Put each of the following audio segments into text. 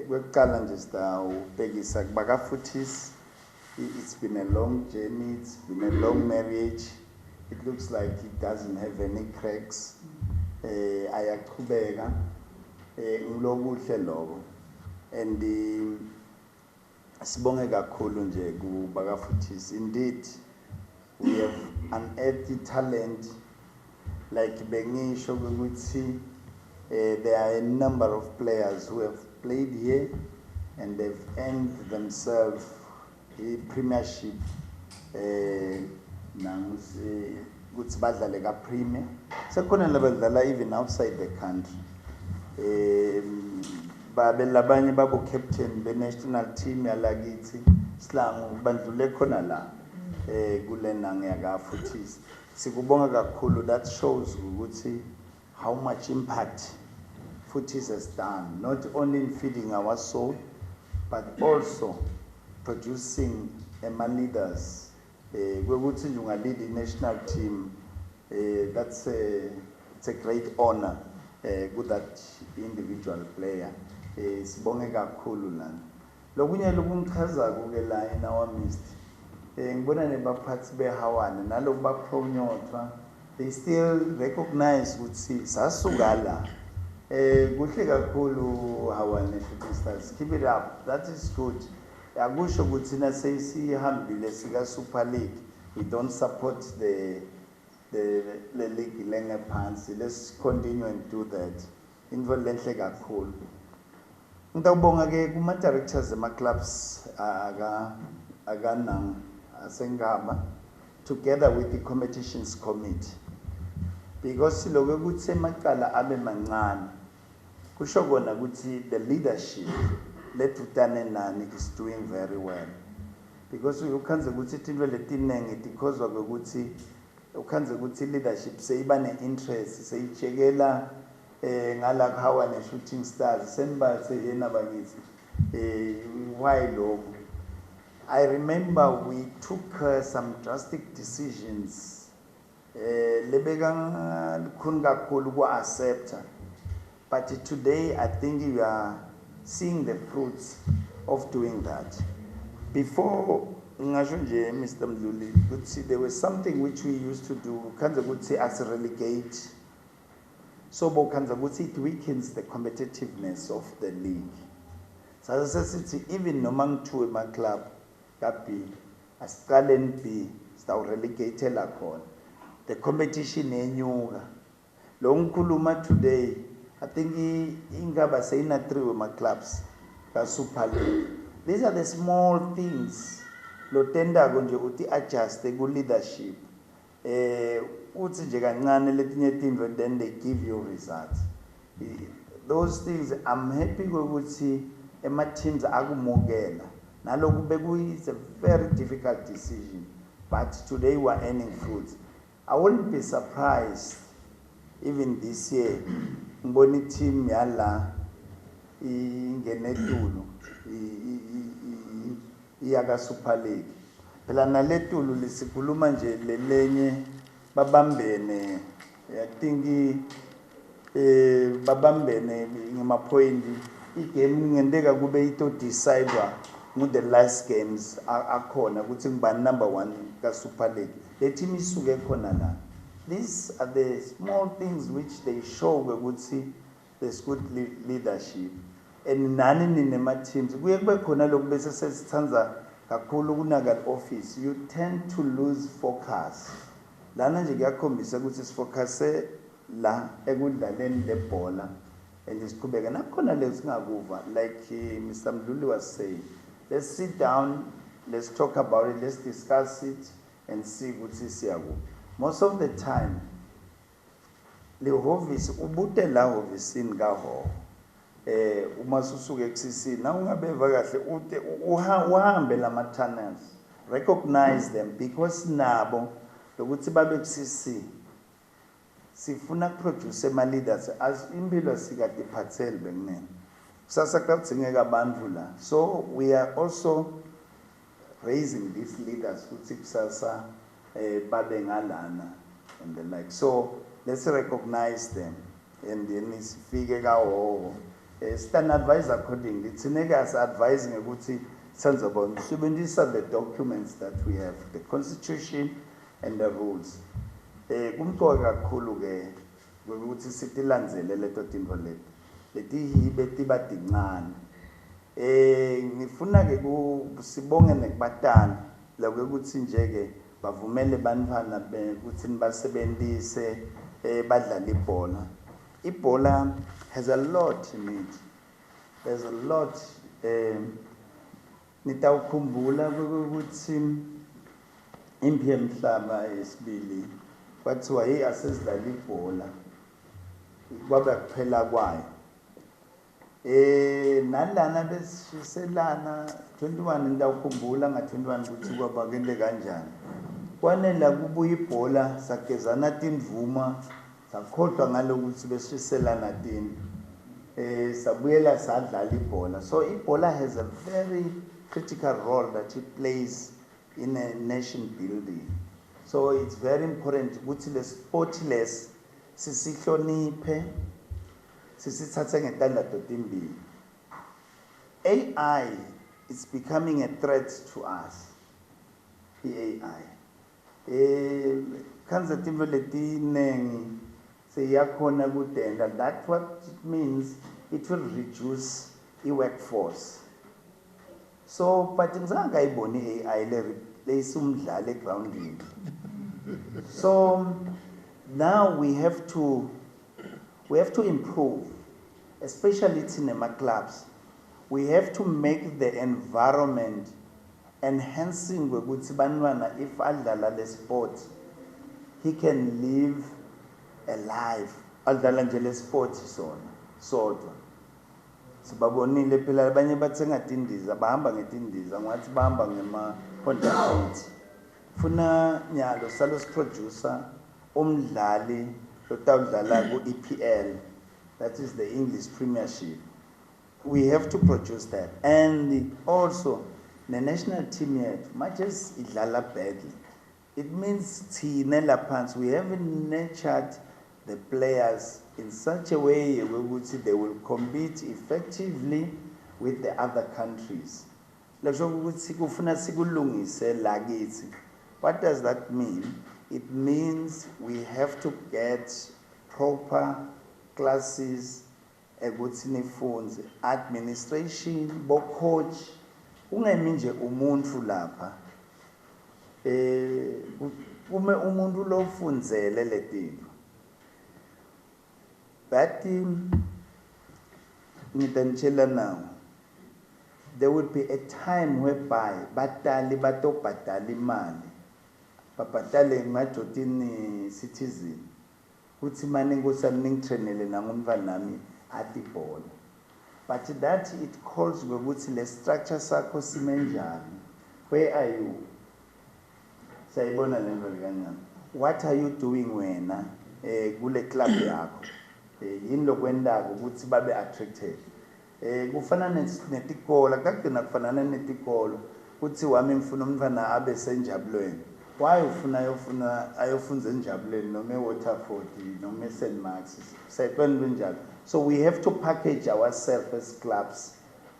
Kwekuqala nje sitawubhekisa kubakaFuthisi. It's been a long journey, it's been a long marriage. It looks like it doesn't have any cracks. Ayachubeka. Ngilokuhle lokho. And sibonge kakhulu nje kubakaFuthisi. Indeed, we have unearthed talent, like bengisho ukuthi there are a number of players who have played here and they've earned themselves i premiership, nangusi ukuthi badlale ka premier. Sekukhona labadlala even outside the country. Babe labanye babo captain be national team yalakithi sihlangu bandlule khona la kulena ngiyakaFuthisi. Sikubonga kakhulu. That shows ukuthi how much impact Futhis has done, not only in feeding our soul but also producing ema leaders. Kwekuthi nje ungalead i-national team, that's a it's a great honor ku that individual player. Sibonge kakhulu lana. Lokunye lokungichazako ke la in our midst, ngibona nebaphathi beHawane naloku bapromotwa, they still recognize ukuthi sasuka la. Kuhle kakhulu, Hawane Shooting Stars, keep it up, that is good. Akusho ukuthi nasesihambile sika Super League we don't support the league lengephansi. Let's continue and do that. Into lenhle kakhulu. Ngitawubonga ke kuma directors ema clubs akanang asengaba together with the competitions committee, because lokho ukuthi emacala abe mancane kusho kona ukuthi the leadership ledvutane nani is doing very well, because ukhandze ukuthi tintfo letiningi tikhozwa kwekuthi ukhandze ukuthi leadership seyiba ne-interest, seyitshekela ngala kuHawane Shooting Stars, senibathe yena bakithi. Why lokho? I remember we took some drastic decisions lebeka likhuni kakhulu ku-accepta, but today I think you are seeing the fruits of doing that. Before, ngingasho nje, Mr Mdluli, ukuthi there was something which we used to do, khandze ukuthi asi-relegate, so bokhandza ukuthi it weakens the competitiveness of the league. Sase sesithi even noma ngithiwe ema-club ka-B, asicaleni B, sitawurelegatela khona, the competition yenyuka. Lo ngikhuluma today, I think ingaba seyina three wema-clubs ka-Super League. These are the small things lotendako nje uthi adjust ku-leadership, uthi nje kancane letinye tintfo, then they give you results. Those things, I'm happy ukuthi ema-teams akumukela naloku. Bekuyi a very difficult decision, but today we are earning fruits. I wouldn't be surprised even this year ngibona i-team yala ingene etulu, iya ka Super League. Phela naletulu lesikhuluma nje, lelenye babambene, I think babambene ngama point. Igame ngenteka kube ito decide ngu the last games akhona ukuthi ngibani number 1 ka Super League. Le team isuke khona la. These are the small things which they show ukuthi there's good leadership. And nani ninema teams, kuye kube khona lokhu bese sesithanza kakhulu kunaka office, you tend to lose focus. Lana nje kuyakhombisa ukuthi sifocuse la ekudlaleni lebhola and siqhubeke nakhona. Le singakuva, like Mr Mdluli was saying, let's sit down, let's talk about it, let's discuss it and see ukuthi siyakuphi. Most of the time lehhovisi ubute la hhovisini kaHoho, uma susuke ekusisini na ungabeva kahle, ute uhambe lama tunnels, recognize them, because nabo lokuthi babe ku-CC sifuna kuproduce ema leaders. As impilo sikadiphatheli bekunene, kusasa kudingeka abantu la, so we are also raising these leaders ukuthi kusasa babe ngalana and the like. So let's recognize them and then sifike kaHhohho. Stand advise accordingly. Thina-ke asi-advise ngekuthi senze bona sibenzisa the documents that we have, the constitution and the rules. Kumcoka kakhulu-ke ukuthi sitilandzele leto tintfo leti letihibe tiba tincane. Ngifuna ke sibonge nekubatana lokho ukuthi nje ke bavumele bantfwana ukuthi nibasebentise badlale ibhola. Ibhola has a lot in it. There's a lot. Nitawukhumbula ukuthi imphi yemhlaba yesibili kwathiwa hey, asesidlala ibhola, kwaba kuphela kwayo. Nalana besishiselana 21, ngitawukhumbula nga-21 ukuthi kwaba kente kanjani. Kwanela kubuya ibhola, sagezana tindvuma, sakhohlwa ngalokuthi besishiselana tindlu. Sabuyela sadlala ibhola. So ibhola has a very critical role that it plays in a nation building. So it's very important ukuthi le sport les sisihloniphe, sisithathe ngetandla totimbili. AI is becoming a threat to us. I-AI khanza tintfo letinengi seyakhona kudenda. That what it means, it will reduce i-workforce. So but ngizange ngayiboni i-AI le replace umdlali egroundini. So now we have to improve, especially thina clubs. We have to make the environment enhancing kwekuthi bantwana if adlala le sport, he can live a life adlala nje le sport sona sodwa. Sibabonile phela abanye bathenga tindiza, bahamba ngetindiza, ngathi bahamba ngema-Honda Fit. Funa nyalo salo siproducer umdlali lotawudlala ku-EPL, that is the English Premiership. We have to produce that. And also the national team yethu much as idlala badly, it means thina laphansi we haven't nurtured the players in such a way ukuthi they will compete effectively with the other countries. Lasho ukuthi kufuna sikulungise la kithi. What does that mean? It means we have to get proper classes ekuthi nifundze administration, bo coach. Ungemi nje umuntu lapha, kume umuntu lofundzele letinto. But ngitanitshela now, there will be a time whereby batali batobhadala imali, babhadale ngajotini citizen kuthi mane inkosi yami ningitrainele nangumntwana nami ati ibhola. But that it calls ukuthi le structure sakho sime njani. Where are you? Siyayibona le nto kancane. What are you doing wena kule club yakho? Yini lokwentako ukuthi babe attracted? Kufana netikolo, kugcina kufanana netikolo kuthi wami ngifuna umntwana abe senjabulweni. Why ufuna ayofuna ayofunza enjabulweni noma eWaterford noma eSt Mark's? Sayibona kanjalo. So we have to package ourselves as clubs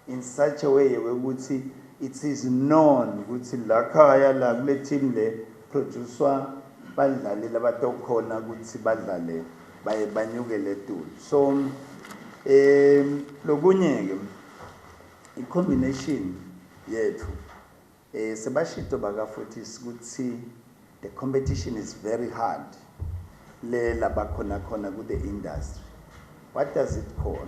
in such a way ukuthi it is known ukuthi la khaya la kule team le producewa badlali labatokhona ukuthi badlale baye banyukele etulu. So lokunye ke, i-combination yethu, sebashito bakafuthi ukuthi the competition is very hard le labakhona khona ku the industry. What does it call?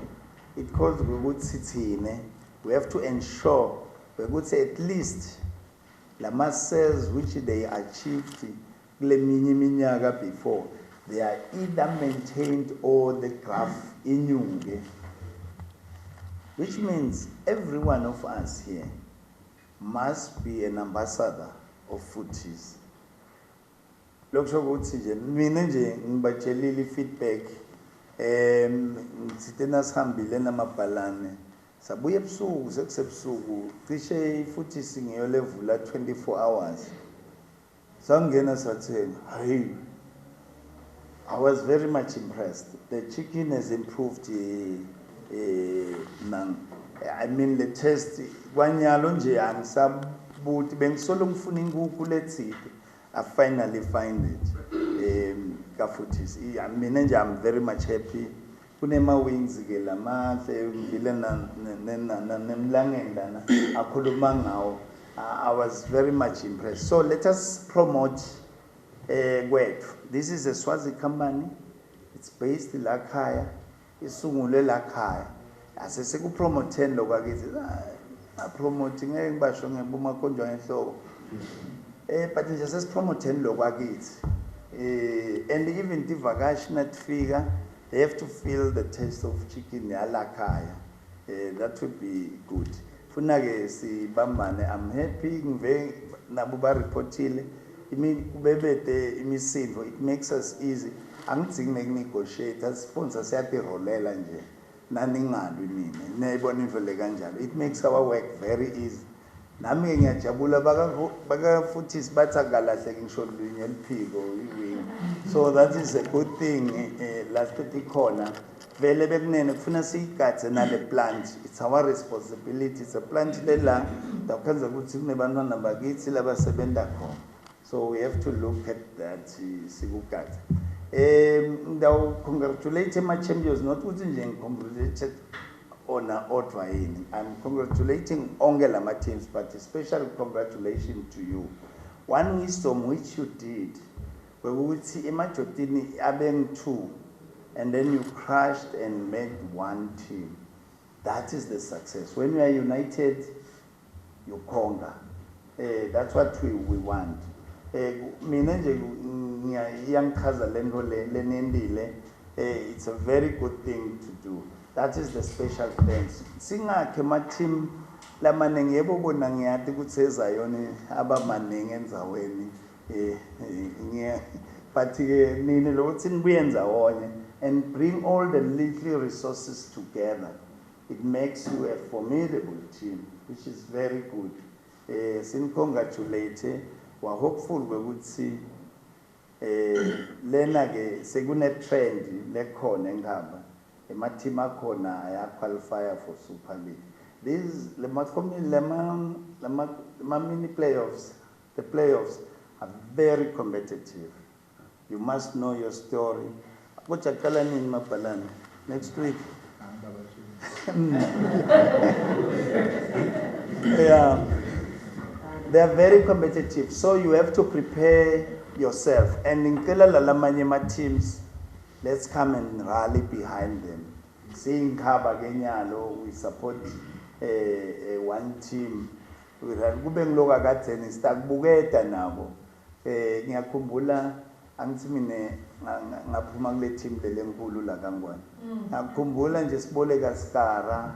It calls ukuthi thine we have to ensure ukuthi at least lama sales which they achieved kule minye iminyaka before, they are either maintained or the graph inyuke, which means every one of us here must be an ambassador of Footies. Lokusho ukuthi nje mina nje ngibatshelile i-feedback. Ngithite nasihambile namabhalane, sabuya ebusuku, sekusebusuku cishe, futhi singiyo levula 24 hours. Sangena, sathenga. Hayi, I was very much impressed. The chicken has improved. Nang I mean, le test kwanyalo nje angisabuti, bengisolo ngifuna inkukhu letsite. I finally find it kafuthi mina nje I'm very much happy. Kunema wings ke lamahle, ngivile nemlangeni lana akhuluma ngawo. I was very much impressed. So let us promote kwethu. This is a Swazi company. It's based la khaya, isungulwe la khaya. Asesikupromotheni lokwakithi, apromote ngeke ngibasho ngebomakhonjwa ngenhloko, but nje sesipromotheni lokwakithi, and even tivakashi natifika, they have to feel the taste of chicken yalakhaya. That would be good. Funa ke sibambane. I'm happy ngive nabo ba-reportile kubebete imisindo. It makes us easy, angidzingi nekunegotiate, sponsor siyatirolela nje naningalwi nini, niyayibona into le kanjalo. It makes our work very easy. Nami-ke ngiyajabula, bakafuthisi bathi akalahleki ngisho lunye liphiko, i-wing, so that is a good thing. Last ikhona vele bekunene kufuna siyigadze nale plant. It's our responsibility. It's a plant lela ndawukhenza ukuthi kunebantwana bakithi labasebenza khona, so we have to look at that, sikugadze. Ndawu congratulate ama-champions, not ukuthi nje ngicongratulate ona odwa yini. I'm congratulating onke lama teams, but a special congratulation to you. One wisdom which you did bekuthi emajotini abengu-two and then you crushed and made one team. That is the success. When you are united, you conquer. That's what we want. Mina nje iyangichaza lento le lenendile. It's a very good thing to do. That is the special thanks. Singakhe ama team lamaningi, yebo bona ngiyati ukuthi ezayoni abamaningi endzaweni, ngiya but ke nini lokuthi nibuye ndzawonye and bring all the little resources together, it makes you a formidable team, which is very good. Sinicongratulate, wa hopeful kwekuthi lena ke sekune trend lekhona eNkhaba, ema team akhona aya qualify for Super League. These lama mini playoffs, the playoffs are very competitive. You must know your story. Kodwa qala nini mabhalane? Next week. Yeah, they are very competitive, so you have to prepare yourself. And ngicela lalamanye ama teams, let's come and rally behind them. Siyinkhaba kenyalo, we support one team. We rally kube ngiloko akadzeni sitakubuketa nabo. Ngiyakhumbula, angithi mine ngaphuma kule team lelenkulu la kaNgwane. Ngakhumbula nje siboleka Skara,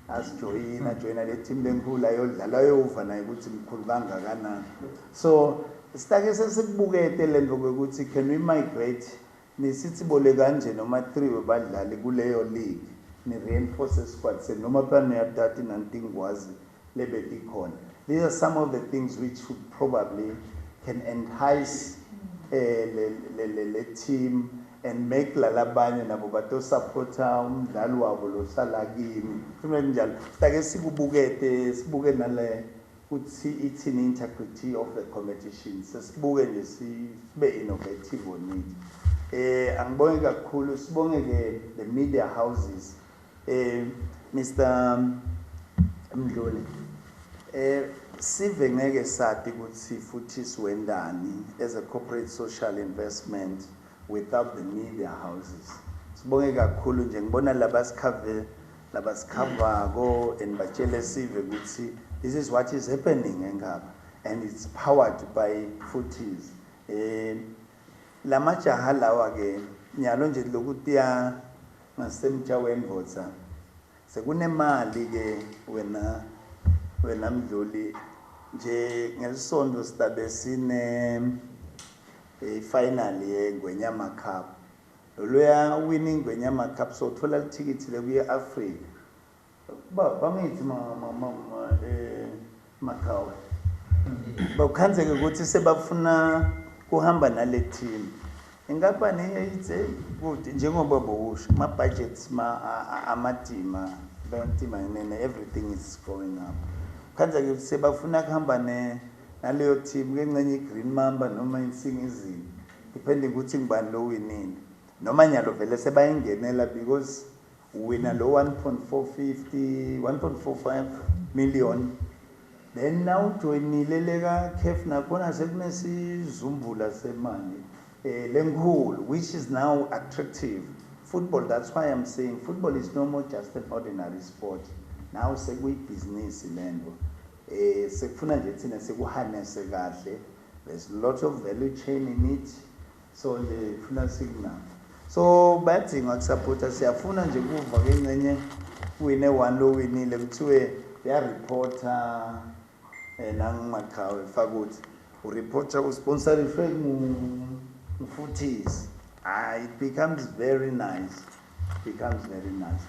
asijoyina, joyina le team lenkulu, ayodlala, ayova naye ukuthi mkhulu kangakanani. So sitake sesikubukete lento ukuthi can we migrate, nisithi boleka nje noma 3 webadlali kuleyo league, ni reinforce squad se noma phela niyatati nantingwazi lebetikhona. These are some of the things which would probably can entice le team and make lalabanye nabo batosupporta umdlali wabo losala kini. Kufanele njalo sitake sikubukete, sibuke nale kuthi ithini integrity of the competition, sesibuke nje sibe innovative on it. Angibonge kakhulu, sibonge ke the media houses. Mr Mdluli, sive ngeke sati ukuthi futhi siwendani as a corporate social investment without the media houses. Sibonge kakhulu nje, ngibona labasikhave, labasikhavako and batshele sive ukuthi this is what is happening eNkhaba and it's powered by Footies. Lamajaha lawa ke nyalo nje lokutiya ngasemtsha wendvodza sekunemali ke. Wena Mdluli, nje ngelisonto sitabe sine final yeNgwenyama Cup. Loluya winning Ngwenyama Cup sothola lithikithi lekuya Africa. Ba bangithi ma Makhawe bakukhanzeke ukuthi sebafuna kuhamba nale team. Inkampani ithe kude njengoba bowusho ama-budgets amatima bayatima nene, everything is going up. Khanza ke sebafuna kuhamba ne naleyo team kencenye i-Green Mamba noma Insingizini, depending ukuthi ngibani lo winile, noma nyalo vele sebayingenela because wina lo 1.450 1.45 million, then now ujoyinile leka CAF, nakhona sekunesizumbula semali lenkhulu, which is now attractive football. That's why I'm saying football is no more just an ordinary sport now, sekuyibhizinisi lento. Sekufuna nje thina sikuharnesse kahle. There's a lot of value chain in it, so nje kufuna sikunako, so bayadinga ukusupporta. Siyafuna nje kuva kengcenye wine one lo winile, kuthiwe uyareporta nangimaqhawe fakuthi ureporta usponsorishwe ngufuthisi. Ah, it becomes very nice, becomes very nice.